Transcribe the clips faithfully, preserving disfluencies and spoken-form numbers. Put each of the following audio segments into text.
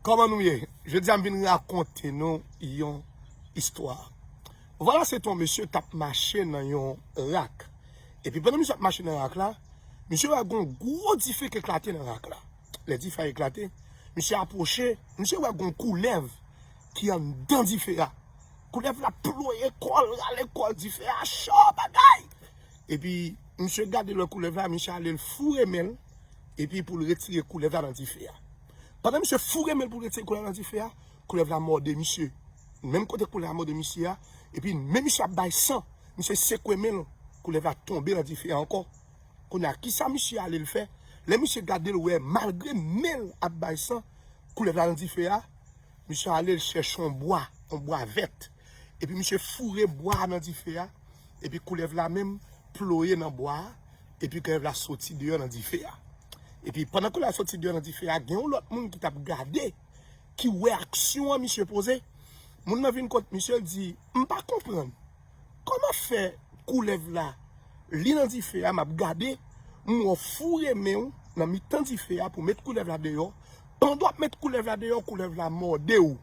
Kòman nou ye? Jodi a m vin rakonte nou yon istwa. Vwala, se te yon mesye k t ap mache nan yon rak. Epi pandan misye ap mache nan rak la, misye wè gon gwo dife k eklate nan rak la. Lè dife a eklate, misye apwoche, misye wè gon koulèv ki anndan dife a. Koulèv la ploye kò l, rale kò l, dife a cho, bagay. Epi misye gade lè koulèv la, misye ale l foure men l, epi pou l retire koulèv la nan dife a. Pandan misye foure men l pou l retire koulèv la nan dife a, koulèv la mòde misye. Menm kote koulèv la mòde misye a, epi men misye ap bay san, misye sekwe men l, koulèv la tonbe nan dife a ankò. Kounye a, kisa misye ale l fè? Lè misye gade l wè, malgre men l ap bay san, koulèv la nan dife a, misye ale l chèche yon bwa, yon bwa vèt. Epi misye foure bwa a nan dife a, epi koulèv la menm ploye nan bwa a, epi koulèv la soti deyò nan dife a. Epi pandan koulèv la soti deyò nan dife a, gen yon lòt moun ki t ap gade, ki wè aksyon an misye poze. Moun nan vin kot misye, l di, "M pa konprann. Kòman fè koulèv la, li nan dife a, m ap gade, m wè w foure men w nan mitan dife a pou met koulèv la deyò. Pandan w ap met koulèv la deyò, koulèv la mòde w.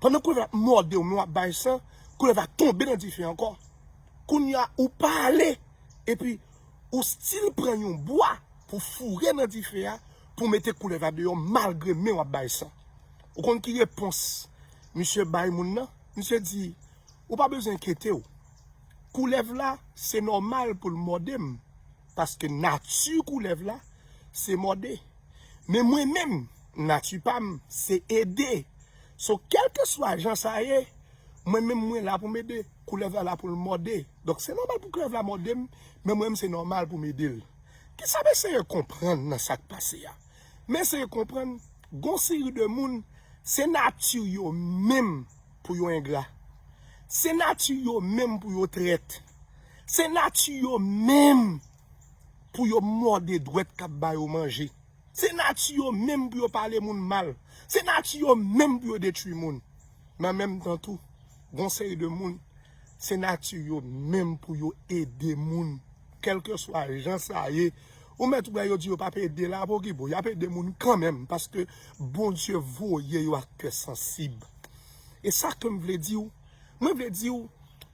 Pandan koulèv la mòde w, men w ap bay san, koulèv la tonbe nan dife a ankò. Kounye a, ou pa ale, epi ou still pran yon bwa pou foure nan dife a, pou mete koulèv la deyò, malgre men w ap bay san." Ou konn ki repons misye bay moun nan? Misye di, "Ou pa bezwen enkyete w. Koulèv la, se nòmal pou l mòde m, paske nati koulèv la, se mòde. Men mwen menm, nati pa m, se ede. So, kèlkeswa jan sa ye, mwen menm mwen la pou m ede, koulèv la la pou l mòde. Donk, se nòmal pou koulèv la mòde m, men mwen menm se nòmal pou m ede l." Kisa m eseye konprann nan sa k pase a? M eseye konprann, gon seri de moun, se nati yo menm pou yo engra. Se nati yo menm pou yo trèt. Se nati yo menm pou yo mòde dwèt k ap ba yo manje. Se nati yo menm pou yo pale moun mal. Se nati yo menm pou yo detwi moun. Men an menm tan tou, gon seri de moun, se nati yo menm pou yo ede moun. Kèlkeswa jan sa ye, ou mèt wè yo di yo p ap ede la, pou ki bo, y ap ede moun kanmenm, paske Bondye voye yo ak kè sansib. E sa ke m vle di w, mwen vle di w,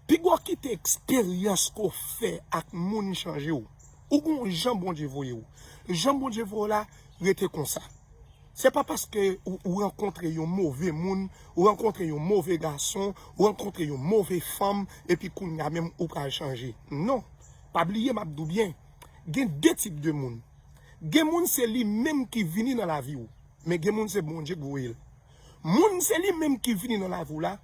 pi gwo kite eksperyans ke w fè ak moun chanje w. Ou gon jan Bondye voye w. Jan Bondye voye w la, rete konsa. Se pa paske ou, ou rankontre yon move moun, ou rankontre yon move gason, ou rankontre yon move fanm, epi kounye a menm ou pral chanje. Non. Pa bliye, m ap di w byen, gen de tip de moun. Gen moun se li menm ki vini nan lavi w, men gen moun se Bondye k voye l. Moun se li menm ki vini nan lavi w la,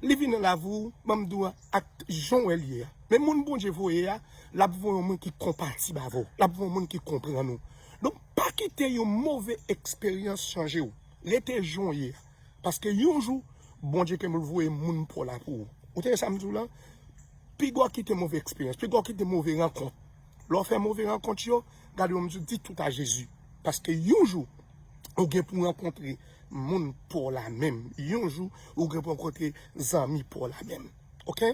li vin nan lavi w, ban m di w ak jan w wè l ye a. Men moun Bondye voye a, l ap voye yon moun ki konpatib avè w, l ap voye yon moun ki konprann ou. Donk, pa kite yon move eksperyans chanje w. Rete jan w ye a. Paske yon jou, Bondye kenbe l voye moun pa w la pou ou. Ou tande sa m di w la? Pi gwo kite move eksperyans, pi gwo kite move rankont. Lè w fè move rankont yo, gade w, m di, di tout a Jezi. Paske yon jou, ou gen pou rankontre moun pa w la menm. Yon jou, ou gen pou rankontre zanmi pa w la menm. Oke?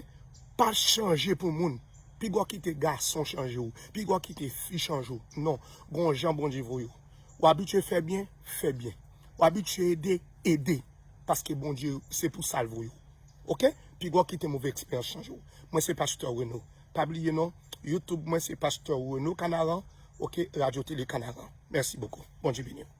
Pa chanje pou moun. Pi gwo kite gason chanje w. Pi gwo kite fi chanje w. Non. Gon jan Bondye voye w. Ou abitye fè byen, fè byen. Ou abitye ede, ede. Paske Bondye, se pou sa l voye w. Oke? Pi gwo kite move eksperyans chanje w. Mwen se Pastè Reno. Pa bliye non, YouTube mwen se Pastè Reno Kanaran, oke, Radyo Tele Kanaran. Mèsi bokou. Bondye beni w.